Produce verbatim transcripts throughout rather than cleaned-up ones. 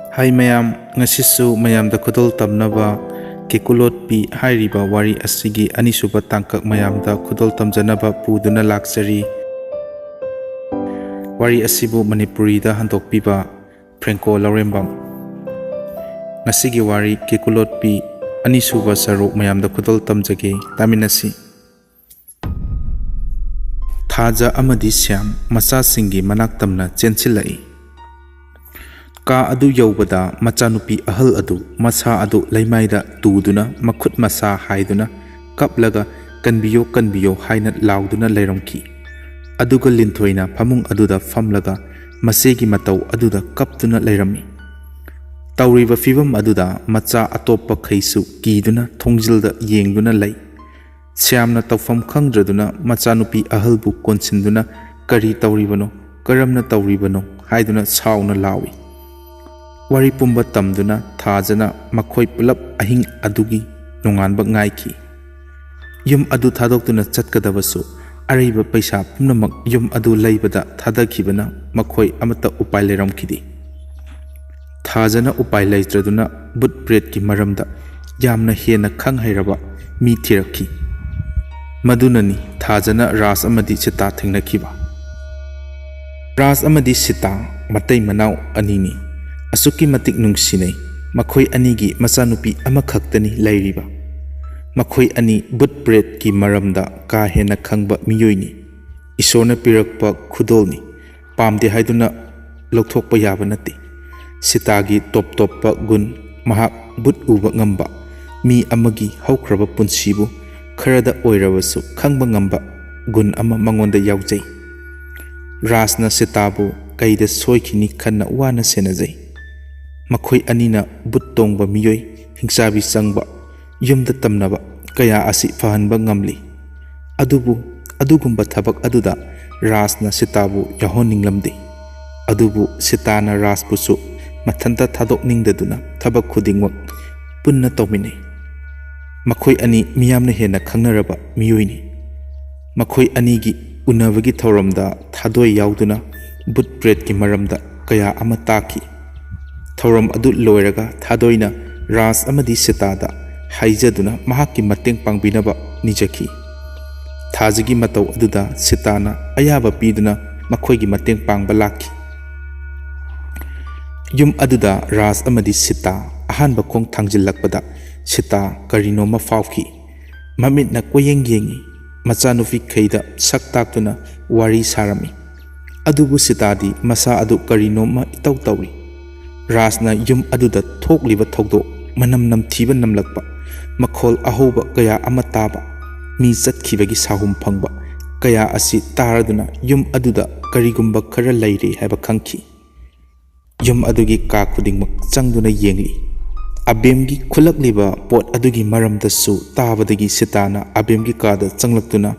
ꯍꯥꯏ ꯃꯌꯥꯝ, ꯉꯁꯤꯁꯨ ꯃꯌꯥꯝꯗ ꯈꯨꯗꯣꯜ ꯇꯝꯅꯕ ꯀꯦꯀꯨꯂꯣꯠꯄꯤ ꯍꯥꯏꯔꯤꯕ ꯋꯥꯔꯤ ꯑꯁꯤꯒꯤ ꯑꯅꯤꯁꯨꯕ ꯇꯥꯡꯀꯛ ꯃꯌꯥꯝꯗ ꯈꯨꯗꯣꯜ ꯇꯝꯖꯅꯕ ꯄꯨꯗꯨꯅ ꯂꯥꯛꯆꯔꯤ꯫ ꯋꯥꯔꯤ ꯑꯁꯤꯕꯨ ꯃꯅꯤꯄꯨꯔꯤꯗ ꯍꯟꯗꯣꯛꯄꯤꯕ ꯐ꯭ꯔꯦꯡꯀꯣ ꯂꯧꯔꯦꯝꯕꯝ꯫ ꯉꯁꯤꯒꯤ ꯋꯥꯔꯤ ꯀꯦꯀꯨꯂꯣꯠꯄꯤ ꯑꯅꯤꯁꯨꯕ ꯁꯔꯨꯛ ꯃꯌꯥꯝꯗ ꯈꯨꯗꯣꯜ ꯇꯝꯖꯒꯦ, ꯇꯥꯃꯤꯟꯅꯁꯤ꯫ ꯊꯥꯖ ꯑꯃꯗꯤ ꯁ꯭ꯌꯥꯝ ꯃꯆꯥꯁꯤꯡꯒꯤ ꯃꯅꯥꯛ ꯇꯝꯅ ꯆꯦꯟꯁꯤꯜꯂꯛꯏ꯫ ꯀꯥ ꯑꯗꯨ ꯌꯧꯕꯗ ꯃꯆꯥꯅꯨꯄꯤ ꯑꯍꯜ ꯑꯗꯨ ꯃꯁꯥ ꯑꯗꯨ ꯂꯩꯃꯥꯏꯗ ꯇꯨꯗꯨꯅ ꯃꯈꯨꯠ ꯃꯁꯥ ꯍꯥꯏꯗꯨꯅ ꯀꯞꯂꯒ "ꯀꯟꯕꯤꯌꯣ, ꯀꯟꯕꯤꯌꯣ" ꯍꯥꯏꯅ ꯂꯥꯎꯗꯨꯅ ꯂꯩꯔꯝꯈꯤ꯫ ꯑꯗꯨꯒ ꯂꯤꯟꯊꯣꯏꯅ ꯐꯃꯨꯡ ꯑꯗꯨꯗ ꯐꯝꯂꯒ ꯃꯆꯦꯒꯤ ꯃꯇꯧ ꯑꯗꯨꯗ ꯀꯞꯇꯨꯅ ꯂꯩꯔꯝꯃꯤ꯫ ꯇꯧꯔꯤꯕ ꯐꯤꯕꯝ ꯑꯗꯨꯗ ꯃꯆꯥ ꯑꯇꯣꯞꯄꯈꯩꯁꯨ ꯀꯤꯗꯨꯅ ꯊꯣꯡꯖꯤꯜꯗ ꯌꯦꯡꯗꯨꯅ ꯂꯩ꯫ ꯁ꯭ꯌꯥꯝꯅ ꯇꯧꯐꯝ ꯈꯪꯗ꯭ꯔꯗꯨꯅ ꯃꯆꯥꯅꯨꯄꯤ ꯑꯍꯜꯕꯨ ꯀꯣꯟꯁꯤꯟꯗꯨꯅ "ꯀꯔꯤ ꯇꯧꯔꯤꯕꯅꯣ? ꯀꯔꯝꯅ ꯇꯧꯔꯤꯕꯅꯣ?" ꯍꯥꯏꯗꯨꯅ ꯁꯥꯎꯅ ꯂꯥꯎꯏ꯫ ꯋꯥꯔꯤ ꯄꯨꯝꯕ ꯇꯝꯗꯨꯅ ꯊꯥꯖꯅ ꯃꯈꯣꯏ ꯄꯨꯂꯞ ꯑꯍꯤꯡ ꯑꯗꯨꯒꯤ ꯅꯣꯡꯉꯥꯟꯕ ꯉꯥꯏꯈꯤ꯫ ꯌꯨꯝ ꯑꯗꯨ ꯊꯥꯗꯣꯛꯇꯨꯅ ꯆꯠꯀꯗꯕꯁꯨ ꯑꯔꯩꯕ ꯄꯩꯁꯥ ꯄꯨꯝꯅꯃꯛ ꯌꯨꯝ ꯑꯗꯨ ꯂꯩꯕꯗ ꯊꯥꯗꯈꯤꯕꯅ ꯃꯈꯣꯏ ꯑꯃꯠꯇ ꯎꯄꯥꯏ ꯂꯩꯔꯝꯈꯤꯗꯦ꯫ ꯊꯥꯖꯅ ꯎꯄꯥꯏ ꯂꯩꯇ꯭ꯔꯗꯨꯅ ꯕꯨꯠ ꯄ꯭ꯔꯦꯠꯀꯤ ꯃꯔꯝꯗ ꯌꯥꯝꯅ ꯍꯦꯟꯅ ꯈꯪ ꯍꯩꯔꯕ ꯃꯤ ꯊꯤꯔꯛꯈꯤ꯫ ꯃꯗꯨꯅꯅꯤ ꯊꯥꯖꯅ ꯔꯥꯖ ꯑꯃꯗꯤ ꯁꯤꯇꯥ ꯊꯦꯡꯅꯈꯤꯕ꯫ ꯔꯥꯖ ꯑꯃꯗꯤ ꯁꯤꯇꯥ ꯃꯇꯩ ꯃꯅꯥꯎ ꯑꯅꯤꯅꯤ꯫ ꯑꯁꯨꯛꯀꯤ ꯃꯇꯤꯛ ꯅꯨꯡꯁꯤꯅꯩ꯫ ꯃꯈꯣꯏ ꯑꯅꯤꯒꯤ ꯃꯆꯥꯅꯨꯄꯤ ꯑꯃꯈꯛꯇꯅꯤ ꯂꯩꯔꯤꯕ꯫ ꯃꯈꯣꯏ ꯑꯅꯤ ꯕꯨꯠ ꯄ꯭ꯔꯦꯠꯀꯤ ꯃꯔꯝꯗ ꯀꯥ ꯍꯦꯟꯅ ꯈꯪꯕ ꯃꯤꯑꯣꯏꯅꯤ꯫ ꯏꯁꯣꯔꯅ ꯄꯤꯔꯛꯄ ꯈꯨꯗꯣꯜꯅꯤ꯫ ꯄꯥꯝꯗꯦ ꯍꯥꯏꯗꯨꯅ ꯂꯧꯊꯣꯛꯄ ꯌꯥꯕ ꯅꯠꯇꯦ꯫ ꯁꯤꯇꯥꯒꯤ ꯇꯣꯞ ꯇꯣꯞꯄ ꯒꯨꯟ, ꯃꯍꯥꯛ ꯕꯨꯠ ꯎꯕ ꯉꯝꯕ, ꯃꯤ ꯑꯃꯒꯤ ꯍꯧꯈ꯭ꯔꯕ ꯄꯨꯟꯁꯤꯕꯨ ꯈꯔꯗ ꯑꯣꯏꯔꯕꯁꯨ ꯈꯪꯕ ꯉꯝꯕ ꯒꯨꯟ ꯑꯃ ꯃꯉꯣꯟꯗ ꯌꯥꯎꯖꯩ꯫ ꯔꯥꯖꯅ ꯁꯤꯇꯥꯕꯨ ꯀꯩꯗ ꯁꯣꯏꯈꯤꯅꯤ ꯈꯟꯅ ꯋꯥꯅ ꯁꯦꯟꯅꯖꯩ꯫ ꯃꯈꯣꯏ ꯑꯅꯤꯅ ꯕꯨꯠ ꯇꯣꯡꯕ ꯃꯤꯑꯣꯏ, ꯍꯤꯡꯆꯥꯕꯤ ꯆꯪꯕ, ꯌꯨꯝꯗ ꯇꯝꯅꯕ ꯀꯌꯥ ꯑꯁꯤ ꯐꯍꯟꯕ ꯉꯝꯂꯤ꯫ ꯑꯗꯨꯕꯨ ꯑꯗꯨꯒꯨꯝꯕ ꯊꯕꯛ ꯑꯗꯨꯗ ꯔꯥꯖꯅ ꯁꯤꯇꯥꯕꯨ ꯌꯥꯎꯍꯟꯅꯤꯡꯂꯝꯗꯦ꯫ ꯑꯗꯨꯕꯨ ꯁꯤꯇꯥꯅ ꯔꯥꯖꯄꯨꯁꯨ ꯃꯊꯟꯇ ꯊꯥꯗꯣꯛꯅꯤꯡꯗꯗꯨꯅ ꯊꯕꯛ ꯈꯨꯗꯤꯡꯃꯛ ꯄꯨꯟꯅ ꯇꯧꯃꯤꯟꯅꯩ꯫ ꯃꯈꯣꯏ ꯑꯅꯤ ꯃꯤꯌꯥꯝꯅ ꯍꯦꯟꯅ ꯈꯪꯅꯔꯕ ꯃꯤꯑꯣꯏꯅꯤ꯫ ꯃꯈꯣꯏ ꯑꯅꯤꯒꯤ ꯎꯅꯕꯒꯤ ꯊꯧꯔꯝꯗ ꯊꯥꯗꯣꯏ ꯌꯥꯎꯗꯨꯅ ꯕꯨꯠ ꯄ꯭ꯔꯦꯠꯀꯤ ꯃꯔꯝꯗ ꯀꯌꯥ ꯑꯃ ꯇꯥꯈꯤ꯫ ꯊꯧꯔꯝ ꯑꯗꯨ ꯂꯣꯏꯔꯒ ꯊꯥꯗꯣꯏꯅ ꯔꯥꯖ ꯑꯃꯗꯤ ꯁꯤꯇꯥꯗ ꯍꯥꯏꯖꯗꯨꯅ ꯃꯍꯥꯛꯀꯤ ꯃꯇꯦꯡ ꯄꯥꯡꯕꯤꯅꯕ ꯅꯤꯖꯈꯤ꯫ ꯊꯥꯖꯒꯤ ꯃꯇꯧ ꯑꯗꯨꯗ ꯁꯤꯇꯥꯅ ꯑꯌꯥꯕ ꯄꯤꯗꯨꯅ ꯃꯈꯣꯏꯒꯤ ꯃꯇꯦꯡ ꯄꯥꯡꯕ ꯂꯥꯛꯈꯤ꯫ ꯌꯨꯝ ꯑꯗꯨꯗ ꯔꯥꯖ ꯑꯃꯗꯤ ꯁꯤꯇꯥ ꯑꯍꯥꯟꯕ ꯈꯣꯡ ꯊꯥꯡꯖꯤꯜꯂꯛꯄꯗ ꯁꯤꯇꯥ ꯀꯔꯤꯅꯣꯃ ꯐꯥꯎꯈꯤ꯫ ꯃꯃꯤꯠꯅ ꯀꯣꯏꯌꯦꯡ ꯌꯦꯡꯏ꯫ ꯃꯆꯥꯅꯨꯄꯤꯈꯩꯗ ꯁꯛ ꯇꯥꯛꯇꯨꯅ ꯋꯥꯔꯤ ꯁꯥꯔꯝꯃꯤ꯫ ꯑꯗꯨꯕꯨ ꯁꯤꯇꯥꯗꯤ ꯃꯁꯥ ꯑꯗꯨ ꯀꯔꯤꯅꯣꯝꯃ ꯏꯇꯧ ꯇꯧꯔꯤ꯫ ꯔꯥꯖꯅ ꯌꯨꯝ ꯑꯗꯨꯗ ꯊꯣꯛꯂꯤꯕ ꯊꯧꯗꯣꯛ, ꯃꯅꯝ ꯅꯝꯊꯤꯕ ꯅꯝꯂꯛꯄ, ꯃꯈꯣꯜ ꯑꯍꯧꯕ ꯀꯌꯥ ꯑꯃ ꯇꯥꯕ, ꯃꯤ ꯆꯠꯈꯤꯕꯒꯤ ꯁꯥꯍꯨꯝ ꯐꯪꯕ ꯀꯌꯥ ꯑꯁꯤ ꯇꯥꯔꯗꯨꯅ ꯌꯨꯝ ꯑꯗꯨꯗ ꯀꯔꯤꯒꯨꯝꯕ ꯈꯔ ꯂꯩꯔꯤ ꯍꯥꯏꯕ ꯈꯪꯈꯤ꯫ ꯌꯨꯝ ꯑꯗꯨꯒꯤ ꯀꯥ ꯈꯨꯗꯤꯡꯃꯛ ꯆꯪꯗꯨꯅ ꯌꯦꯡꯂꯤ꯫ ꯑꯕꯦꯝꯒꯤ ꯈꯨꯠꯂꯛꯂꯤꯕ ꯄꯣꯠ ꯑꯗꯨꯒꯤ ꯃꯔꯝꯗꯁꯨ ꯇꯥꯕꯗꯒꯤ ꯁꯤꯇꯥꯅ ꯑꯕꯦꯝꯒꯤ ꯀꯥꯗ ꯆꯪꯂꯛꯇꯨꯅ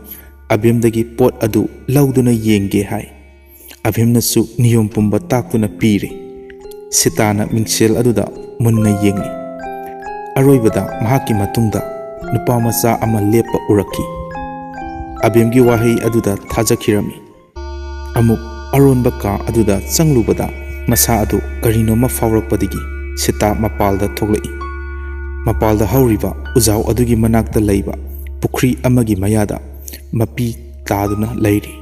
ꯑꯕꯦꯝꯗꯒꯤ ꯄꯣꯠ ꯑꯗꯨ ꯂꯧꯗꯨꯅ ꯌꯦꯡꯒꯦ ꯍꯥꯏ꯫ ꯑꯕꯦꯝꯅꯁꯨ ꯅꯤꯌꯣꯝ ꯄꯨꯝꯕ ꯇꯥꯛꯇꯨꯅ ꯄꯤꯔꯦ꯫ ꯁꯤꯇꯥꯅ ꯃꯤꯡꯁꯦꯜ ꯑꯗꯨꯗ ꯃꯨꯟꯅ ꯌꯦꯡꯂꯤ꯫ ꯑꯔꯣꯏꯕꯗ ꯃꯍꯥꯛꯀꯤ ꯃꯇꯨꯡꯗ ꯅꯨꯄꯥ ꯃꯆꯥ ꯑꯃ ꯂꯦꯞꯄ ꯎꯔꯛꯈꯤ꯫ ꯑꯕꯦꯝꯒꯤ ꯋꯥꯍꯩ ꯑꯗꯨꯗ ꯊꯥꯖꯈꯤꯔꯝꯃꯤ꯫ ꯑꯃꯨꯛ ꯑꯔꯣꯟꯕ ꯀꯥ ꯑꯗꯨꯗ ꯆꯪꯂꯨꯕꯗ ꯃꯁꯥ ꯑꯗꯨ ꯀꯔꯤꯅꯣꯃ ꯐꯥꯎꯔꯛꯄꯗꯒꯤ ꯁꯤꯇꯥ ꯃꯄꯥꯜꯗ ꯊꯣꯛꯂꯛꯏ꯫ ꯃꯄꯥꯜꯗ ꯍꯧꯔꯤꯕ ꯎꯖꯥꯎ ꯑꯗꯨꯒꯤ ꯃꯅꯥꯛꯇ ꯂꯩꯕ ꯄꯨꯈ꯭ꯔꯤ ꯑꯃꯒꯤ ꯃꯌꯥꯗ ꯃꯄꯤ ꯇꯥꯗꯨꯅ ꯂꯩꯔꯤ꯫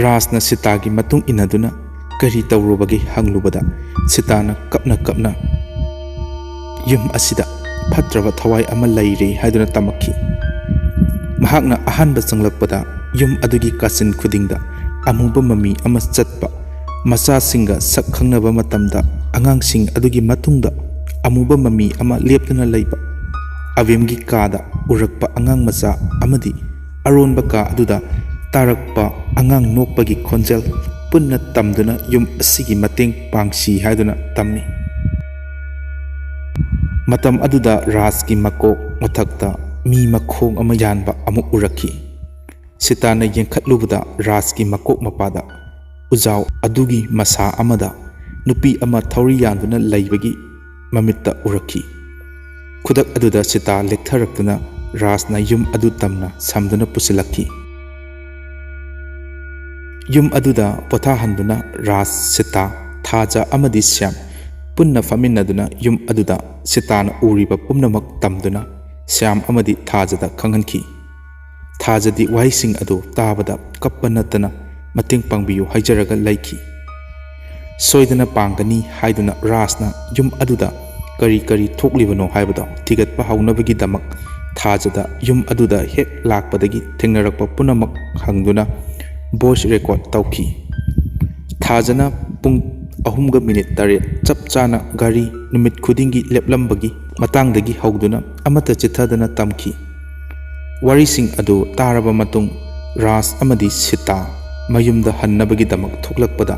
ꯔꯥꯖꯅ ꯁꯤꯇꯥꯒꯤ ꯃꯇꯨꯡ ꯏꯟꯅꯗꯨꯅ ꯀꯔꯤ ꯇꯧꯔꯨꯕꯒꯦ ꯍꯪꯂꯨꯕꯗ ꯁꯤꯇꯥꯅ ꯀꯞꯅ ꯀꯞꯅ ꯌꯨꯝ ꯑꯁꯤꯗ ꯐꯠꯇ꯭ꯔꯕ ꯊꯋꯥꯏ ꯑꯃ ꯂꯩꯔꯦ ꯍꯥꯏꯗꯨꯅ ꯇꯝꯃꯛꯈꯤ꯫ ꯃꯍꯥꯛꯅ ꯑꯍꯥꯟꯕ ꯆꯪꯂꯛꯄꯗ ꯌꯨꯝ ꯑꯗꯨꯒꯤ ꯀꯥꯆꯤꯟ ꯈꯨꯗꯤꯡꯗ ꯑꯃꯨꯕ ꯃꯃꯤ ꯑꯃ ꯆꯠꯄ, ꯃꯆꯥꯁꯤꯡꯒ ꯁꯛ ꯈꯪꯅꯕ ꯃꯇꯝꯗ ꯑꯉꯥꯡꯁꯤꯡ ꯑꯗꯨꯒꯤ ꯃꯇꯨꯡꯗ ꯑꯃꯨꯕ ꯃꯃꯤ ꯑꯃ ꯂꯦꯞꯇꯨꯅ ꯂꯩꯕ, ꯑꯕꯦꯝꯒꯤ ꯀꯥꯗ ꯎꯔꯛꯄ ꯑꯉꯥꯡ ꯃꯆꯥ ꯑꯃꯗꯤ ꯑꯔꯣꯟꯕ ꯀꯥ ꯑꯗꯨꯗ ꯇꯥꯔꯛꯄ ꯑꯉꯥꯡ ꯅꯣꯛꯄꯒꯤ ꯈꯣꯟꯖꯦꯜ ꯄꯨꯟꯅ ꯇꯝꯗꯨꯅ ꯌꯨꯝ ꯑꯁꯤꯒꯤ ꯃꯇꯦꯡ ꯄꯥꯡꯁꯤ ꯍꯥꯏꯗꯨꯅ ꯇꯝꯃꯤ꯫ ꯃꯇꯝ ꯑꯗꯨꯗ ꯔꯥꯖꯀꯤ ꯃꯀꯣꯛ ꯃꯊꯛꯇ ꯃꯤ ꯃꯈꯣꯡ ꯑꯃ ꯌꯥꯟꯕ ꯑꯃꯨꯛ ꯎꯔꯛꯈꯤ꯫ ꯁꯤꯇꯥꯅ ꯌꯦꯡꯈꯠꯂꯨꯕꯗ ꯔꯥꯖꯀꯤ ꯃꯀꯣꯛ ꯃꯄꯥꯗ ꯎꯖꯥꯎ ꯑꯗꯨꯒꯤ ꯃꯁꯥ ꯑꯃꯗ ꯅꯨꯄꯤ ꯑꯃ ꯊꯧꯔꯤ ꯌꯥꯟꯗꯨꯅ ꯂꯩꯕꯒꯤ ꯃꯃꯤꯠꯇ ꯎꯔꯛꯈꯤ꯫ ꯈꯨꯗꯛ ꯑꯗꯨꯗ ꯁꯤꯇꯥ ꯂꯦꯛꯊꯔꯛꯇꯨꯅ ꯔꯥꯖꯅ ꯌꯨꯝ ꯑꯗꯨ ꯇꯝꯅ ꯁꯝꯗꯨꯅ ꯄꯨꯁꯤꯜꯂꯛꯈꯤ꯫ ꯌꯨꯝ ꯑꯗꯨꯗ ꯄꯣꯊꯥꯍꯟꯗꯨꯅ ꯔꯥꯖ ꯁꯤꯇꯥ ꯊꯥꯖ ꯑꯃꯗꯤ ꯁ꯭ꯌꯥꯝ ꯄꯨꯟꯅ ꯐꯝꯃꯤꯟꯅꯗꯨꯅ ꯌꯨꯝ ꯑꯗꯨꯗ ꯁꯤꯇꯥꯅ ꯎꯔꯤꯕ ꯄꯨꯝꯅꯃꯛ ꯇꯝꯗꯨꯅ ꯁ꯭ꯌꯥꯝ ꯑꯃꯗꯤ ꯊꯥꯖꯗ ꯈꯪꯍꯟꯈꯤ꯫ ꯊꯥꯖꯗꯤ ꯋꯥꯍꯩꯁꯤꯡ ꯑꯗꯨ ꯇꯥꯕꯗ ꯀꯞꯄ ꯅꯠꯇꯅ ꯃꯇꯦꯡ ꯄꯥꯡꯕꯤꯌꯨ ꯍꯥꯏꯖꯔꯒ ꯂꯩꯈꯤ꯫ ꯁꯣꯏꯗꯅ ꯄꯥꯡꯒꯅꯤ ꯍꯥꯏꯗꯨꯅ ꯔꯥꯖꯅ ꯌꯨꯝ ꯑꯗꯨꯗ ꯀꯔꯤ ꯀꯔꯤ ꯊꯣꯛꯂꯤꯕꯅꯣ ꯍꯥꯏꯕꯗꯣ ꯊꯤꯒꯠꯄ ꯍꯧꯅꯕꯒꯤꯗꯃꯛ ꯊꯥꯖꯗ ꯌꯨꯝ ꯑꯗꯨꯗ ꯍꯦꯛ ꯂꯥꯛꯄꯗꯒꯤ ꯊꯦꯡꯅꯔꯛꯄ ꯄꯨꯝꯅꯃꯛ ꯍꯪꯗꯨꯅ voice record ꯇꯧꯈꯤ꯫ ꯊꯥꯖꯅ ꯄꯨꯡ ꯑꯍꯨꯝꯒ ꯃꯤꯅꯤꯠ ꯇꯔꯦꯠ ꯆꯞ ꯆꯥꯅ ꯒꯥꯔꯤ ꯅꯨꯃꯤꯠ ꯈꯨꯗꯤꯡꯒꯤ ꯂꯦꯞꯂꯝꯕꯒꯤ ꯃꯇꯥꯡꯗꯒꯤ ꯍꯧꯗꯨꯅ ꯑꯃꯠꯇ ꯆꯤꯠꯊꯗꯅ ꯇꯝꯈꯤ꯫ ꯋꯥꯔꯤꯁꯤꯡ ꯑꯗꯨ ꯇꯥꯔꯕ ꯃꯇꯨꯡ ꯔꯥꯖ ꯑꯃꯗꯤ ꯁꯤꯇꯥ ꯃꯌꯨꯝꯗ ꯍꯟꯅꯕꯒꯤꯗꯃꯛ ꯊꯣꯛꯂꯛꯄꯗ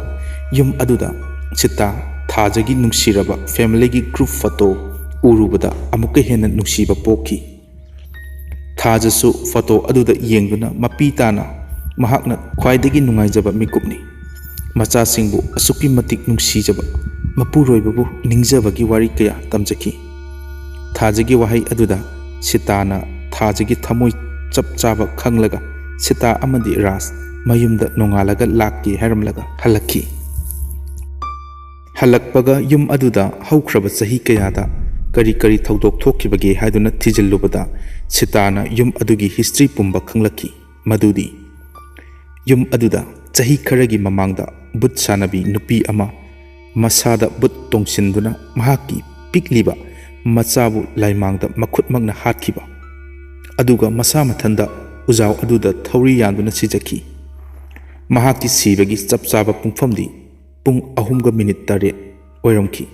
ꯌꯨꯝ ꯑꯗꯨꯗ ꯁꯤꯇꯥ ꯊꯥꯖꯒꯤ ꯅꯨꯡꯁꯤꯔꯕ familyꯒꯤ group photo ꯎꯔꯨꯕꯗ ꯑꯃꯨꯛꯀ ꯍꯦꯟꯅ ꯅꯨꯡꯁꯤꯕ ꯄꯣꯛꯈꯤ꯫ ꯊꯥꯖꯁꯨ photo ꯑꯗꯨꯗ ꯌꯦꯡꯗꯨꯅ ꯃꯄꯤ ꯇꯥꯅ ꯃꯍꯥꯛꯅ ꯈ꯭ꯋꯥꯏꯗꯒꯤ ꯅꯨꯡꯉꯥꯏꯖꯕ ꯃꯤꯀꯨꯞꯅꯤ꯫ ꯃꯆꯥꯁꯤꯡꯕꯨ ꯑꯁꯨꯛꯀꯤ ꯃꯇꯤꯛ ꯅꯨꯡꯁꯤꯖꯕ ꯃꯄꯨꯔꯣꯏꯕꯕꯨ ꯅꯤꯡꯖꯕꯒꯤ ꯋꯥꯔꯤ ꯀꯌꯥ ꯇꯝꯖꯈꯤ꯫ ꯊꯥꯖꯒꯤ ꯋꯥꯍꯩ ꯑꯗꯨꯗ ꯁꯤꯇꯥꯅ ꯊꯥꯖꯒꯤ ꯊꯃꯣꯏ ꯆꯞ ꯆꯥꯕ ꯈꯪꯂꯒ ꯁꯤꯇꯥ ꯑꯃꯗꯤ ꯔꯥꯖ ꯃꯌꯨꯝꯗ ꯅꯣꯡꯉꯥꯜꯂꯒ ꯂꯥꯛꯀꯦ ꯍꯥꯏꯔꯝꯂꯒ ꯍꯜꯂꯛꯈꯤ꯫ ꯍꯜꯂꯛꯄꯒ ꯌꯨꯝ ꯑꯗꯨꯗ ꯍꯧꯈ꯭ꯔꯕ ꯆꯍꯤ ꯀꯌꯥꯗ ꯀꯔꯤ ꯀꯔꯤ ꯊꯧꯗꯣꯛ ꯊꯣꯛꯈꯤꯕꯒꯦ ꯍꯥꯏꯗꯨꯅ ꯊꯤꯖꯤꯜꯂꯨꯕꯗ ꯁꯤꯇꯥꯅ ꯌꯨꯝ ꯑꯗꯨꯒꯤ history ꯄꯨꯝꯕ ꯈꯪꯂꯛꯈꯤ꯫ ꯃꯗꯨꯗꯤ ꯌꯨꯝ ꯑꯗꯨꯗ ꯆꯍꯤ ꯈꯔꯒꯤ ꯃꯃꯥꯡꯗ ꯚꯨꯠ ꯁꯥꯟꯅꯕꯤ ꯅꯨꯄꯤ ꯑꯃ ꯃꯁꯥꯗ ꯚꯨꯠ ꯇꯣꯡꯁꯤꯟꯗꯨꯅ ꯃꯍꯥꯛꯀꯤ ꯄꯤꯛꯂꯤꯕ ꯃꯆꯥꯕꯨ ꯂꯥꯏꯃꯥꯡꯗ ꯃꯈꯨꯠꯃꯛꯅ ꯍꯥꯠꯈꯤꯕ, ꯑꯗꯨꯒ ꯃꯁꯥ ꯃꯊꯟꯗ ꯎꯖꯥꯎ ꯑꯗꯨꯗ ꯊꯧꯔꯤ ꯌꯥꯟꯗꯨꯅ ꯁꯤꯖꯈꯤ꯫ ꯃꯍꯥꯛꯀꯤ ꯁꯤꯕꯒꯤ ꯆꯞ ꯆꯥꯕ ꯄꯨꯡꯐꯝꯗꯤ ꯄꯨꯡ ꯑꯍꯨꯝꯒ ꯃꯤꯅꯤꯠ ꯇꯔꯦꯠ ꯑꯣꯏꯔꯝꯈꯤ꯫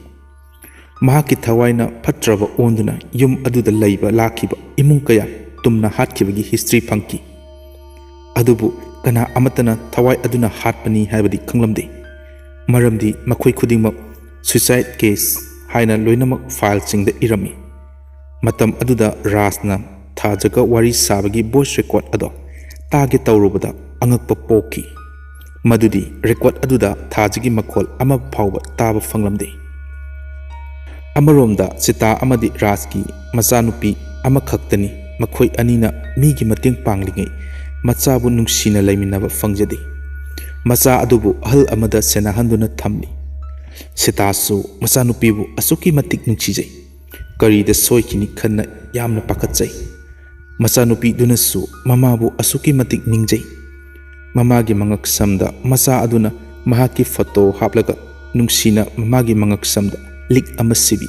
ꯃꯍꯥꯛꯀꯤ ꯊꯋꯥꯏꯅ ꯐꯠꯇ꯭ꯔꯕ ꯑꯣꯟꯗꯨꯅ ꯌꯨꯝ ꯑꯗꯨꯗ ꯂꯩꯕ ꯂꯥꯛꯈꯤꯕ ꯏꯃꯨꯡ ꯀꯌꯥ ꯇꯨꯝꯅ ꯍꯥꯠꯈꯤꯕꯒꯤ history ꯐꯪꯈꯤ꯫ ꯑꯗꯨꯕꯨ ꯀꯅꯥ ꯑꯃꯠꯇꯅ ꯊꯋꯥꯏ ꯑꯗꯨꯅ ꯍꯥꯠꯄꯅꯤ ꯍꯥꯏꯕꯗꯤ ꯈꯪꯂꯝꯗꯦ, ꯃꯔꯝꯗꯤ ꯃꯈꯣꯏ ꯈꯨꯗꯤꯡꯃꯛ suicide case ꯍꯥꯏꯅ ꯂꯣꯏꯅꯃꯛ fileꯁꯤꯡꯗ ꯏꯔꯝꯃꯤ꯫ ꯃꯇꯝ ꯑꯗꯨꯗ ꯔꯥꯖꯅ ꯊꯥꯖꯒ ꯋꯥꯔꯤ ꯁꯥꯕꯒꯤ voice record ꯑꯗꯣ ꯇꯥꯒꯦ ꯇꯧꯔꯨꯕꯗ ꯑꯉꯛꯄ ꯄꯣꯛꯈꯤ꯫ ꯃꯗꯨꯗꯤ record ꯑꯗꯨꯗ ꯊꯥꯖꯒꯤ ꯃꯈꯣꯜ ꯑꯃ ꯐꯥꯎꯕ ꯇꯥꯕ ꯐꯪꯂꯝꯗꯦ꯫ ꯑꯃꯔꯣꯝꯗ ꯁꯤꯇꯥ ꯑꯃꯗꯤ ꯔꯥꯖꯀꯤ ꯃꯆꯥꯅꯨꯄꯤ ꯑꯃꯈꯛꯇꯅꯤ꯫ ꯃꯈꯣꯏ ꯑꯅꯤꯅ ꯃꯤꯒꯤ ꯃꯇꯦꯡ ꯄꯥꯡꯂꯤꯉꯩ ꯃꯆꯥꯕꯨ ꯅꯨꯡꯁꯤꯅ ꯂꯩꯃꯤꯟꯅꯕ ꯐꯪꯖꯗꯦ꯫ ꯃꯆꯥ ꯑꯗꯨꯕꯨ ꯑꯍꯜ ꯑꯃꯗ ꯁꯦꯟꯅꯍꯟꯗꯨꯅ ꯊꯝꯂꯤ꯫ ꯁꯤꯇꯥꯁꯨ ꯃꯆꯥꯅꯨꯄꯤꯕꯨ ꯑꯁꯨꯛꯀꯤ ꯃꯇꯤꯛ ꯅꯨꯡꯁꯤꯖꯩ꯫ ꯀꯔꯤꯗ ꯁꯣꯏꯈꯤꯅꯤ ꯈꯟꯅ ꯌꯥꯝꯅ ꯄꯥꯈꯠꯆꯩ꯫ ꯃꯆꯥꯅꯨꯄꯤꯗꯨꯅꯁꯨ ꯃꯃꯥꯕꯨ ꯑꯁꯨꯛꯀꯤ ꯃꯇꯤꯛ ꯅꯤꯡꯖꯩ꯫ ꯃꯃꯥꯒꯤ ꯃꯉꯛꯁꯝꯗ ꯃꯆꯥ ꯑꯗꯨꯅ ꯃꯍꯥꯛꯀꯤ ꯐꯣꯇꯣ ꯍꯥꯞꯂꯒ ꯅꯨꯡꯁꯤꯅ ꯃꯃꯥꯒꯤ ꯃꯉꯛꯁꯝꯗ ꯂꯤꯛ ꯑꯃ ꯁꯤꯕꯤ꯫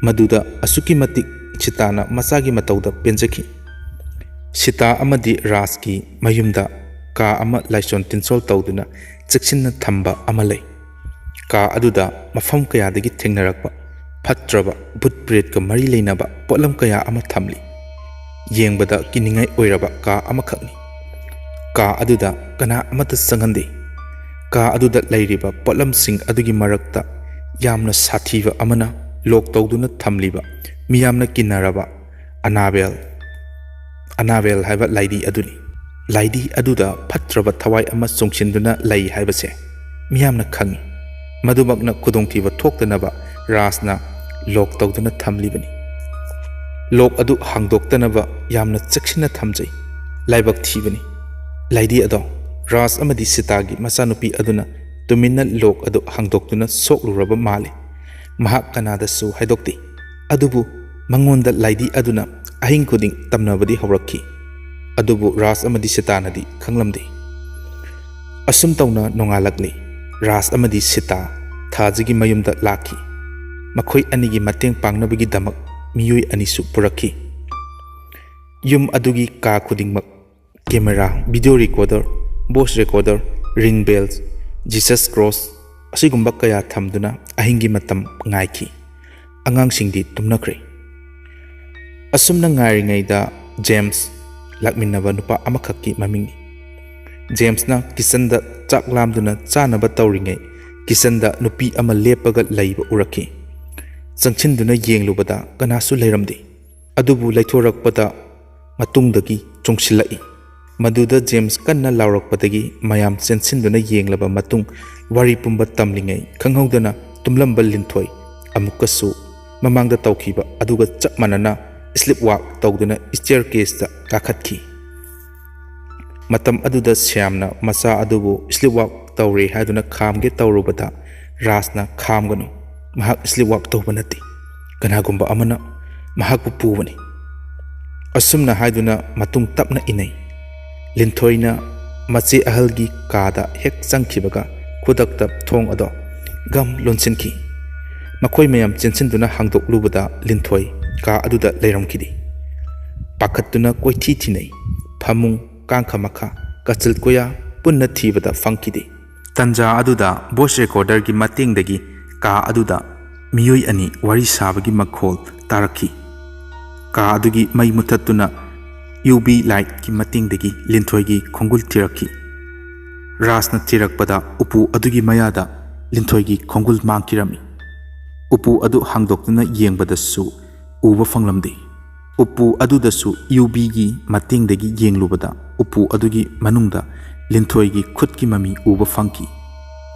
ꯃꯗꯨꯗ ꯑꯁꯨꯛꯀꯤ ꯃꯇꯤꯛ ꯁꯤꯇꯥꯅ ꯃꯆꯥꯒꯤ ꯃꯇꯧꯗ ꯄꯦꯟꯖꯈꯤ꯫ ꯁꯤꯇꯥ ꯑꯃꯗꯤ ꯔꯥꯖꯀꯤ ꯃꯌꯨꯝꯗ ꯀꯥ ꯑꯃ ꯂꯥꯏꯁꯣꯟ ꯇꯤꯟꯁꯣꯜ ꯇꯧꯗꯨꯅ ꯆꯦꯛꯁꯤꯟꯅ ꯊꯝꯕ ꯑꯃ ꯂꯩ꯫ ꯀꯥ ꯑꯗꯨꯗ ꯃꯐꯝ ꯀꯌꯥꯗꯒꯤ ꯊꯦꯡꯅꯔꯛꯄ ꯐꯠꯇ꯭ꯔꯕ ꯚꯨꯠ ꯄ꯭ꯔꯦꯠꯀ ꯃꯔꯤ ꯂꯩꯅꯕ ꯄꯣꯠꯂꯝ ꯀꯌꯥ ꯑꯃ ꯊꯝꯂꯤ꯫ ꯌꯦꯡꯕꯗ ꯀꯤꯅꯤꯡꯉꯥꯏ ꯑꯣꯏꯔꯕ ꯀꯥ ꯑꯃꯈꯛꯅꯤ꯫ ꯀꯥ ꯑꯗꯨꯗ ꯀꯅꯥ ꯑꯃꯠꯇ ꯆꯪꯍꯟꯗꯦ꯫ ꯀꯥ ꯑꯗꯨꯗ ꯂꯩꯔꯤꯕ ꯄꯣꯠꯂꯝꯁꯤꯡ ꯑꯗꯨꯒꯤ ꯃꯔꯛꯇ ꯌꯥꯝꯅ ꯁꯥꯊꯤꯕ ꯑꯃꯅ ꯂꯣꯛ ꯇꯧꯗꯨꯅ ꯊꯝꯂꯤꯕ ꯃꯤꯌꯥꯝꯅ ꯀꯤꯅꯔꯕ ꯑꯅꯥꯕꯦꯜ, ꯑꯅꯥꯕꯦꯜ ꯍꯥꯏꯕ ꯂꯥꯏꯗꯤ ꯑꯗꯨꯅꯤ꯫ ꯂꯥꯏꯗꯤ ꯑꯗꯨꯗ ꯐꯠꯇ꯭ꯔꯕ ꯊꯋꯥꯏ ꯑꯃ ꯆꯣꯡꯁꯤꯟꯗꯨꯅ ꯂꯩ ꯍꯥꯏꯕꯁꯦ ꯃꯤꯌꯥꯝꯅ ꯈꯪꯏ꯫ ꯃꯗꯨꯃꯛꯅ ꯈꯨꯗꯣꯡꯊꯤꯕ ꯊꯣꯛꯇꯅꯕ ꯔꯥꯖꯅ ꯂꯣꯛ ꯇꯧꯗꯨꯅ ꯊꯝꯂꯤꯕꯅꯤ꯫ ꯂꯣꯛ ꯑꯗꯨ ꯍꯥꯡꯗꯣꯛꯇꯅꯕ ꯌꯥꯝꯅ ꯆꯦꯛꯁꯤꯟꯅ ꯊꯝꯖꯩ꯫ ꯂꯥꯏꯕꯛ ꯊꯤꯕꯅꯤ꯫ ꯂꯥꯏꯗꯤ ꯑꯗꯣ ꯔꯥꯖ ꯑꯃꯗꯤ ꯁꯤꯇꯥꯒꯤ ꯃꯆꯥꯅꯨꯄꯤ ꯑꯗꯨꯅ ꯇꯨꯃꯤꯟꯅ ꯂꯣꯛ ꯑꯗꯨ ꯍꯥꯡꯗꯣꯛꯇꯨꯅ ꯁꯣꯛꯂꯨꯔꯕ ꯃꯥꯜꯂꯤ꯫ ꯃꯍꯥꯛ ꯀꯅꯥꯗꯁꯨ ꯍꯥꯏꯗꯣꯛꯇꯦ꯫ ꯑꯗꯨꯕꯨ ꯃꯉꯣꯟꯗ ꯂꯥꯏꯗꯤ ꯑꯗꯨꯅ ꯑꯍꯤꯡ ꯈꯨꯗꯤꯡ ꯇꯝꯅꯕꯗꯤ ꯍꯧꯔꯛꯈꯤ꯫ ꯑꯗꯨꯕꯨ ꯔꯥꯖ ꯑꯃꯗꯤ ꯁꯤꯇꯥꯅꯗꯤ ꯈꯪꯂꯝꯗꯦ꯫ ꯑꯁꯨꯝ ꯇꯧꯅ ꯅꯣꯡꯉꯥꯜꯂꯛꯂꯤ꯫ ꯔꯥꯖ ꯑꯃꯗꯤ ꯁꯤꯇꯥ ꯊꯥꯖꯒꯤ ꯃꯌꯨꯝꯗ ꯂꯥꯛꯈꯤ꯫ ꯃꯈꯣꯏ ꯑꯅꯤꯒꯤ ꯃꯇꯦꯡ ꯄꯥꯡꯅꯕꯒꯤꯗꯃꯛ ꯃꯤꯑꯣꯏ ꯑꯅꯤꯁꯨ ꯄꯨꯔꯛꯈꯤ꯫ ꯌꯨꯝ ꯑꯗꯨꯒꯤ ꯀꯥ ꯈꯨꯗꯤꯡꯃꯛ camera, video recorder, voice recorder, ring bell, Jesus cross ꯑꯁꯤꯒꯨꯝꯕ ꯀꯌꯥ ꯊꯝꯗꯨꯅ ꯑꯍꯤꯡꯒꯤ ꯃꯇꯝ ꯉꯥꯏꯈꯤ꯫ ꯑꯉꯥꯡꯁꯤꯡꯗꯤ ꯇꯨꯝꯅꯈ꯭ꯔꯦ꯫ ꯑꯁꯨꯝꯅ ꯉꯥꯏꯔꯤꯉꯩꯗ ꯖꯦꯝꯁ, ꯂꯥꯛꯃꯤꯟꯅꯕ ꯅꯨꯄꯥ ꯑꯃꯈꯛꯀꯤ ꯃꯃꯤꯡꯅꯤ꯫ ꯖꯦꯝꯁꯅ ꯀꯤꯆꯟꯗ ꯆꯥꯛ ꯂꯥꯝꯗꯨꯅ ꯆꯥꯅꯕ ꯇꯧꯔꯤꯉꯩ, ꯀꯤꯆꯟꯗ ꯅꯨꯄꯤ ꯑꯃ ꯂꯦꯞꯄꯒ ꯂꯩꯕ ꯎꯔꯛꯈꯤ꯫ ꯆꯪꯁꯤꯟꯗꯨꯅ ꯌꯦꯡꯂꯨꯕꯗ ꯀꯅꯥꯁꯨ ꯂꯩꯔꯝꯗꯦ꯫ ꯑꯗꯨꯕꯨ ꯂꯩꯊꯣꯔꯛꯄꯗ ꯃꯇꯨꯡꯗꯒꯤ ꯆꯣꯡꯁꯤꯜꯂꯛꯏ꯫ ꯃꯗꯨꯗ ꯖꯦꯝꯁ ꯀꯟꯅ ꯂꯥꯎꯔꯛꯄꯗꯒꯤ ꯃꯌꯥꯝ ꯆꯦꯟꯁꯤꯟꯗꯨꯅ ꯌꯦꯡꯂꯕ ꯃꯇꯨꯡ, ꯋꯥꯔꯤ ꯄꯨꯝꯕ ꯇꯝꯂꯤꯉꯩ ꯈꯪꯍꯧꯗꯅ ꯇꯨꯝꯂꯝꯕ ꯂꯤꯟꯊꯣꯏ ꯑꯃꯨꯛꯀꯁꯨ ꯃꯃꯥꯡꯗ ꯇꯧꯈꯤꯕ ꯑꯗꯨꯒ ꯆꯞ ꯃꯥꯟꯅꯅ ꯁ꯭ꯂꯤꯞ ꯋꯥꯛ ꯇꯧꯗꯨꯅ ꯁ꯭ꯇꯦꯌꯔ ꯀꯦꯁꯇ ꯀꯥꯈꯠꯈꯤ꯫ ꯃꯇꯝ ꯑꯗꯨꯗ ꯁ꯭ꯌꯥꯝꯅ ꯃꯆꯥ ꯑꯗꯨꯕꯨ ꯁ꯭ꯂꯤꯞ ꯋꯥꯛ ꯇꯧꯔꯦ ꯍꯥꯏꯗꯨꯅ ꯈꯥꯝꯒꯦ ꯇꯧꯔꯨꯕꯗ, ꯔꯥꯖꯅ ꯈꯥꯝꯒꯅꯨ, ꯃꯍꯥꯛ ꯁ꯭ꯂꯤꯞ ꯋꯥꯛ ꯇꯧꯕ ꯅꯠꯇꯦ, ꯀꯅꯥꯒꯨꯝꯕ ꯑꯃꯅ ꯃꯍꯥꯛꯄꯨ ꯄꯨꯕꯅꯤ꯫ ꯑꯁꯨꯝꯅ ꯍꯥꯏꯗꯨꯅ ꯃꯇꯨꯡ ꯇꯞꯅ ꯏꯟꯅꯩ꯫ ꯂꯤꯟꯊꯣꯏꯅ ꯃꯆꯦ ꯑꯍꯜꯒꯤ ꯀꯥꯗ ꯍꯦꯛ ꯆꯪꯈꯤꯕꯒ ꯈꯨꯗꯛꯇ ꯊꯣꯡ ꯑꯗꯣ ꯒꯝ ꯂꯣꯟꯁꯤꯟꯈꯤ꯫ ꯃꯈꯣꯏ ꯃꯌꯥꯝ ꯆꯦꯟꯁꯤꯟꯗꯨꯅ ꯍꯥꯡꯗꯣꯛꯂꯨꯕꯗ ꯂꯤꯟꯊꯣꯏ ꯀꯥ ꯑꯗꯨꯗ ꯂꯩꯔꯝꯈꯤꯗꯦ꯫ ꯄꯥꯈꯠꯇꯨꯅ ꯀꯣꯏꯊꯤ ꯊꯤꯅꯩ꯫ ꯐꯃꯨꯡ, ꯀꯥꯡꯈ ꯃꯈꯥ, ꯀꯆꯤꯜ ꯀꯣꯌꯥ ꯄꯨꯟꯅ ꯊꯤꯕꯗ ꯐꯪꯈꯤꯗꯦ꯫ ꯇꯟꯖꯥ ꯑꯗꯨꯗ ꯚꯣꯏꯁ ꯔꯦꯀꯣꯔꯗꯔꯒꯤ ꯃꯇꯦꯡꯗꯒꯤ ꯀꯥ ꯑꯗꯨꯗ ꯃꯤꯑꯣꯏ ꯑꯅꯤ ꯋꯥꯔꯤ ꯁꯥꯕꯒꯤ ꯃꯈꯣꯜ ꯇꯥꯔꯛꯈꯤ꯫ ꯀꯥ ꯑꯗꯨꯒꯤ ꯃꯩ ꯃꯨꯊꯠꯇꯨꯅ ꯌꯨ ꯚꯤ ꯂꯥꯏꯠꯀꯤ ꯃꯇꯦꯡꯗꯒꯤ ꯂꯤꯟꯊꯣꯏꯒꯤ ꯈꯣꯡꯒꯨꯜ ꯊꯤꯔꯛꯈꯤ꯫ ꯔꯥꯖꯅ ꯊꯤꯔꯛꯄꯗ ꯎꯄꯨ ꯑꯗꯨꯒꯤ ꯃꯌꯥꯗ ꯂꯤꯟꯊꯣꯏꯒꯤ ꯈꯣꯡꯒꯨꯜ ꯃꯥꯡꯈꯤꯔꯝꯃꯤ꯫ ꯎꯄꯨ ꯑꯗꯨ ꯍꯥꯡꯗꯣꯛꯇꯨꯅ ꯌꯦꯡꯕꯗꯁꯨ ꯎꯕ ꯐꯪꯂꯝꯗꯦ꯫ ꯎꯄꯨ ꯑꯗꯨꯗꯁꯨ ꯌꯨ ꯚꯤꯒꯤ ꯃꯇꯦꯡꯗꯒꯤ ꯌꯦꯡꯂꯨꯕꯗ ꯎꯄꯨ ꯑꯗꯨꯒꯤ ꯃꯅꯨꯡꯗ ꯂꯤꯟꯊꯣꯏꯒꯤ ꯈꯨꯠꯀꯤ ꯃꯃꯤ ꯎꯕ ꯐꯪꯈꯤ꯫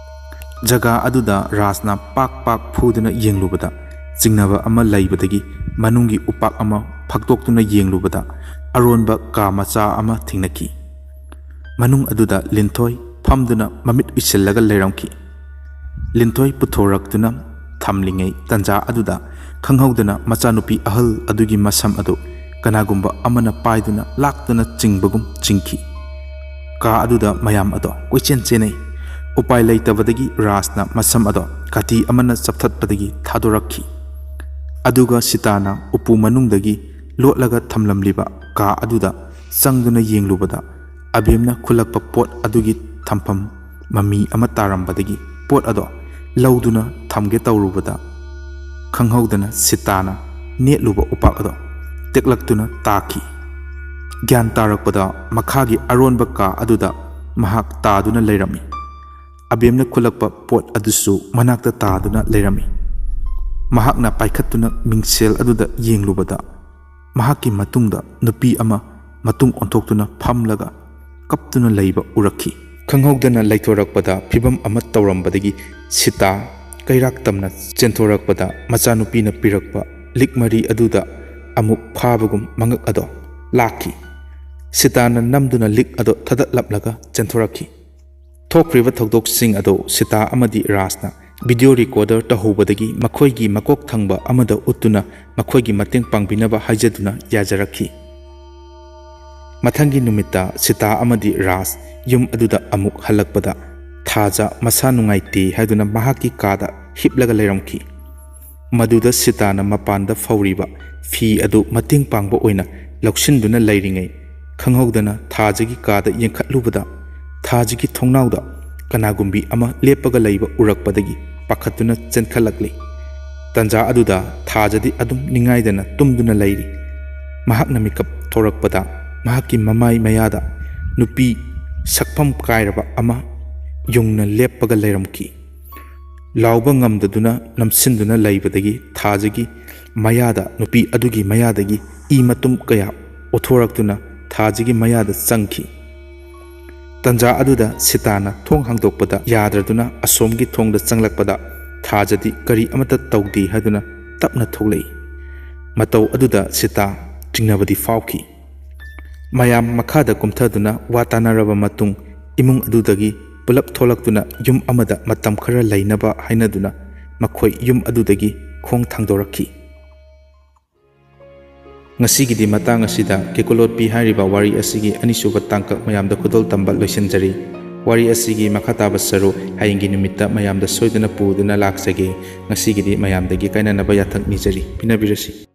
ꯖꯒꯥ ꯑꯗꯨꯗ ꯔꯥꯖꯅ ꯄꯥꯛ ꯄꯥꯛ ꯐꯨꯗꯨꯅ ꯌꯦꯡꯂꯨꯕꯗ ꯆꯤꯡꯅꯕ ꯑꯃ ꯂꯩꯕꯗꯒꯤ ꯃꯅꯨꯡꯒꯤ ꯎꯄꯥꯛ ꯑꯃ ꯐꯥꯛꯇꯣꯛꯇꯨꯅ ꯌꯦꯡꯂꯨꯕꯗ ꯑꯔꯣꯟꯕ ꯀꯥ ꯃꯆꯥ ꯑꯃ ꯊꯦꯡꯅꯈꯤ꯫ ꯃꯅꯨꯡ ꯑꯗꯨꯗ ꯂꯤꯟꯊꯣꯏ ꯐꯝꯗꯨꯅ ꯃꯃꯤꯠ ꯎꯏꯁꯤꯜꯂꯒ ꯂꯩꯔꯝꯈꯤ꯫ ꯂꯤꯟꯊꯣꯏ ꯄꯨꯊꯣꯔꯛꯇꯨꯅ ꯊꯝꯂꯤꯉꯩ ꯇꯟꯖꯥ ꯑꯗꯨꯗ ꯈꯪꯍꯧꯗꯅ ꯃꯆꯥꯅꯨꯄꯤ ꯑꯍꯜ ꯑꯗꯨꯒꯤ ꯃꯁꯝ ꯑꯗꯨ ꯀꯅꯥꯒꯨꯝꯕ ꯑꯃꯅ ꯄꯥꯏꯗꯨꯅ ꯂꯥꯛꯇꯨꯅ ꯆꯤꯡꯕꯒꯨꯝ ꯆꯤꯡꯈꯤ꯫ ꯀꯥ ꯑꯗꯨꯗ ꯃꯌꯥꯝ ꯑꯗꯣ ꯀꯣꯏꯆꯦꯟ ꯆꯦꯟꯅꯩ꯫ ꯎꯄꯥꯏ ꯂꯩꯇꯕꯗꯒꯤ ꯔꯥꯖꯅ ꯃꯁꯝ ꯑꯗꯣ ꯀꯥꯇꯤ ꯑꯃꯅ ꯆꯞꯊꯠꯄꯗꯒꯤ ꯊꯥꯗꯣꯔꯛꯈꯤ꯫ ꯑꯗꯨꯒ ꯁꯤꯇꯥꯅ ꯎꯄꯨ ꯃꯅꯨꯡꯗꯒꯤ ꯂꯣꯠꯂꯒ ꯊꯝꯂꯝꯂꯤꯕ ꯀꯥ ꯑꯗꯨꯗ ꯆꯪꯗꯨꯅ ꯌꯦꯡꯂꯨꯕꯗ ꯑꯕꯦꯝꯅ ꯈꯨꯜꯂꯛꯄ ꯄꯣꯠ ꯑꯗꯨꯒꯤ ꯊꯝꯐꯝ ꯃꯃꯤ ꯑꯃ ꯇꯥꯔꯝꯕꯗꯒꯤ ꯄꯣꯠ ꯑꯗꯣ ꯂꯧꯗꯨꯅ ꯊꯝꯒꯦ ꯇꯧꯔꯨꯕꯗ ꯈꯪꯍꯧꯗꯅ ꯁꯤꯇꯥꯅ ꯅꯦꯠꯂꯨꯕ ꯎꯄꯥꯛ ꯑꯗꯣ ꯇꯦꯛꯂꯛꯇꯨꯅ ꯇꯥꯈꯤ꯫ ꯒ꯭ꯌꯥꯟ ꯇꯥꯔꯛꯄꯗ ꯃꯈꯥꯒꯤ ꯑꯔꯣꯟꯕ ꯀꯥ ꯑꯗꯨꯗ ꯃꯍꯥꯛ ꯇꯥꯗꯨꯅ ꯂꯩꯔꯝꯃꯤ꯫ ꯑꯕꯦꯝꯅ ꯈꯨꯜꯂꯛꯄ ꯄꯣꯠ ꯑꯗꯨꯁꯨ ꯃꯅꯥꯛꯇ ꯇꯥꯗꯨꯅ ꯂꯩꯔꯝꯃꯤ꯫ ꯃꯍꯥꯛꯅ ꯄꯥꯏꯈꯠꯇꯨꯅ ꯃꯤꯡꯁꯦꯜ ꯑꯗꯨꯗ ꯌꯦꯡꯂꯨꯕꯗ ꯃꯍꯥꯛꯀꯤ ꯃꯇꯨꯡꯗ ꯅꯨꯄꯤ ꯑꯃ ꯃꯇꯨꯡ ꯑꯣꯟꯊꯣꯛꯇꯨꯅ ꯐꯝꯂꯒ ꯀꯞꯇꯨꯅ ꯂꯩꯕ ꯎꯔꯛꯈꯤ꯫ ꯈꯪꯍꯧꯗꯅ ꯂꯩꯊꯣꯔꯛꯄꯗ ꯐꯤꯚꯝ ꯑꯃ ꯇꯧꯔꯝꯕꯗꯒꯤ ꯁꯤꯇꯥ ꯀꯩꯔꯥꯛ ꯇꯝꯅ ꯆꯦꯟꯊꯣꯔꯛꯄꯗ ꯃꯆꯥꯅꯨꯄꯤꯅ ꯄꯤꯔꯛꯄ ꯂꯤꯛ ꯃꯔꯤ ꯑꯗꯨꯗ ꯑꯃꯨꯛ ꯐꯥꯕꯒꯨꯝ ꯃꯉꯛ ꯑꯗꯣ ꯂꯥꯛꯈꯤ꯫ ꯁꯤꯇꯥꯅ ꯅꯝꯗꯨꯅ ꯂꯤꯛ ꯑꯗꯣ ꯊꯗꯠꯂꯝꯂꯒ ꯆꯦꯟꯊꯣꯔꯛꯈꯤ꯫ ꯊꯣꯛꯈ꯭ꯔꯤꯕ ꯊꯧꯗꯣꯛꯁꯤꯡ ꯑꯗꯨ ꯁꯤꯇꯥ ꯑꯃꯗꯤ ꯔꯥꯖꯅ ꯚꯤꯗꯤꯑꯣ ꯔꯦꯀꯣꯔꯗꯔ ꯇꯧꯍꯧꯕꯗꯒꯤ ꯃꯈꯣꯏꯒꯤ ꯃꯀꯣꯛ ꯊꯪꯕ ꯑꯃꯗ ꯎꯠꯇꯨꯅ ꯃꯈꯣꯏꯒꯤ ꯃꯇꯦꯡ ꯄꯥꯡꯕꯤꯅꯕ ꯍꯥꯏꯖꯗꯨꯅ ꯌꯥꯖꯔꯛꯈꯤ꯫ ꯃꯊꯪꯒꯤ ꯅꯨꯃꯤꯠꯇ ꯁꯤꯇꯥ ꯑꯃꯗꯤ ꯔꯥꯖ ꯌꯨꯝ ꯑꯗꯨꯗ ꯑꯃꯨꯛ ꯍꯜꯂꯛꯄꯗ, ꯊꯥꯖ ꯃꯁꯥ ꯅꯨꯡꯉꯥꯏꯇꯦ ꯍꯥꯏꯗꯨꯅ ꯃꯍꯥꯛꯀꯤ ꯀꯥꯗ ꯍꯤꯞꯂꯒ ꯂꯩꯔꯝꯈꯤ꯫ ꯃꯗꯨꯗ ꯁꯤꯇꯥꯅ ꯃꯄꯥꯟꯗ ꯐꯧꯔꯤꯕ ꯐꯤ ꯑꯗꯨ ꯃꯇꯦꯡ ꯄꯥꯡꯕ ꯑꯣꯏꯅ ꯂꯧꯁꯤꯟꯗꯨꯅ ꯂꯩꯔꯤꯉꯩ, ꯈꯪꯍꯧꯗꯅ ꯊꯥꯖꯒꯤ ꯀꯥꯗ ꯌꯦꯡꯈꯠꯂꯨꯕꯗ, ꯊꯥꯖꯒꯤ ꯊꯣꯡꯅꯥꯎꯗ ꯀꯅꯥꯒꯨꯝꯕꯤ ꯑꯃ ꯂꯦꯞꯄꯒ ꯂꯩꯕ ꯎꯔꯛꯄꯗꯒꯤ ꯄꯥꯈꯠꯇꯨꯅ ꯆꯦꯟꯈꯠꯂꯛꯂꯤ꯫ ꯇꯟꯖꯥ ꯑꯗꯨꯗ ꯊꯥꯖꯗꯤ ꯑꯗꯨꯝ ꯅꯤꯡꯉꯥꯏꯗꯅ ꯇꯨꯝꯗꯨꯅ ꯂꯩꯔꯤ꯫ ꯃꯍꯥꯛꯅ ꯃꯤꯀꯞ ꯊꯣꯔꯛꯄꯗ, ꯃꯍꯥꯛꯀꯤ ꯃꯃꯥꯏ ꯃꯌꯥꯗ ꯅꯨꯄꯤ ꯁꯛꯐꯝ ꯀꯥꯏꯔꯕ ꯑꯃ ꯌꯨꯡꯅ ꯂꯦꯞꯄꯒ ꯂꯩꯔꯝꯈꯤ꯫ ꯂꯥꯎꯕ ꯉꯝꯗꯗꯨꯅ ꯅꯝꯁꯤꯟꯗꯨꯅ ꯂꯩꯕꯗꯒꯤ ꯊꯥꯖꯒꯤ ꯃꯌꯥꯗ, ꯅꯨꯄꯤ ꯑꯗꯨꯒꯤ ꯃꯌꯥꯗꯒꯤ ꯏ ꯃꯇꯨꯝ ꯀꯌꯥ ꯑꯣꯊꯣꯔꯛꯇꯨꯅ ꯊꯥꯖꯒꯤ ꯃꯌꯥꯗ ꯆꯪꯈꯤ꯫ ꯇꯟꯖꯥ ꯑꯗꯨꯗ ꯁꯤꯇꯥꯅ ꯊꯣꯡ ꯍꯥꯡꯗꯣꯛꯄꯗ ꯌꯥꯗ꯭ꯔꯗꯨꯅ ꯑꯁꯣꯝꯒꯤ ꯊꯣꯡꯗ ꯆꯪꯂꯛꯄꯗ, ꯊꯥꯖꯗꯤ ꯀꯔꯤ ꯑꯃꯠꯇ ꯇꯧꯗꯦ ꯍꯥꯏꯗꯨꯅ ꯇꯞꯅ ꯊꯣꯛꯂꯛꯏ꯫ ꯃꯇꯧ ꯑꯗꯨꯗ ꯁꯤꯇꯥ ꯆꯤꯡꯅꯕꯗꯤ ꯐꯥꯎꯈꯤ꯫ ꯃꯌꯥꯝ ꯃꯈꯥꯗ ꯀꯨꯝꯊꯗꯨꯅ ꯋꯥ ꯇꯥꯅꯔꯕ ꯃꯇꯨꯡ, ꯏꯃꯨꯡ ꯑꯗꯨꯗꯒꯤ ꯄꯨꯂꯞ ꯊꯣꯛꯂꯛꯇꯨꯅ ꯌꯨꯝ ꯑꯃꯗ ꯃꯇꯝ ꯈꯔ ꯂꯩꯅꯕ ꯍꯥꯏꯅꯗꯨꯅ ꯃꯈꯣꯏ ꯌꯨꯝ ꯑꯗꯨꯗꯒꯤ ꯈꯣꯡ ꯊꯥꯡꯗꯣꯔꯛꯈꯤ꯫ ꯉꯁꯤꯒꯤꯗꯤ ꯃꯇꯥꯡ ꯑꯁꯤꯗ ꯀꯦꯀꯨꯂꯣꯠꯄꯤ ꯍꯥꯏꯔꯤꯕ ꯋꯥꯔꯤ ꯑꯁꯤꯒꯤ ꯑꯅꯤꯁꯨꯕ ꯇꯥꯡꯀꯛ ꯃꯌꯥꯝꯗ ꯈꯨꯗꯣꯜ ꯇꯝꯕ ꯂꯣꯏꯁꯤꯟꯖꯔꯤ꯫ ꯋꯥꯔꯤ ꯑꯁꯤꯒꯤ ꯃꯈꯥ ꯇꯥꯕ ꯁꯔꯨꯛ ꯍꯌꯦꯡꯒꯤ ꯅꯨꯃꯤꯠꯇ ꯃꯌꯥꯝꯗ ꯁꯣꯏꯗꯅ ꯄꯨꯗꯨꯅ ꯂꯥꯛꯆꯒꯦ꯫ ꯉꯁꯤꯒꯤꯗꯤ ꯃꯌꯥꯝꯗꯒꯤ ꯀꯥꯏꯅꯅꯕ ꯌꯥꯊꯪ ꯅꯤꯖꯔꯤ꯫ ꯄꯤꯅꯕꯤꯔꯁꯤ꯫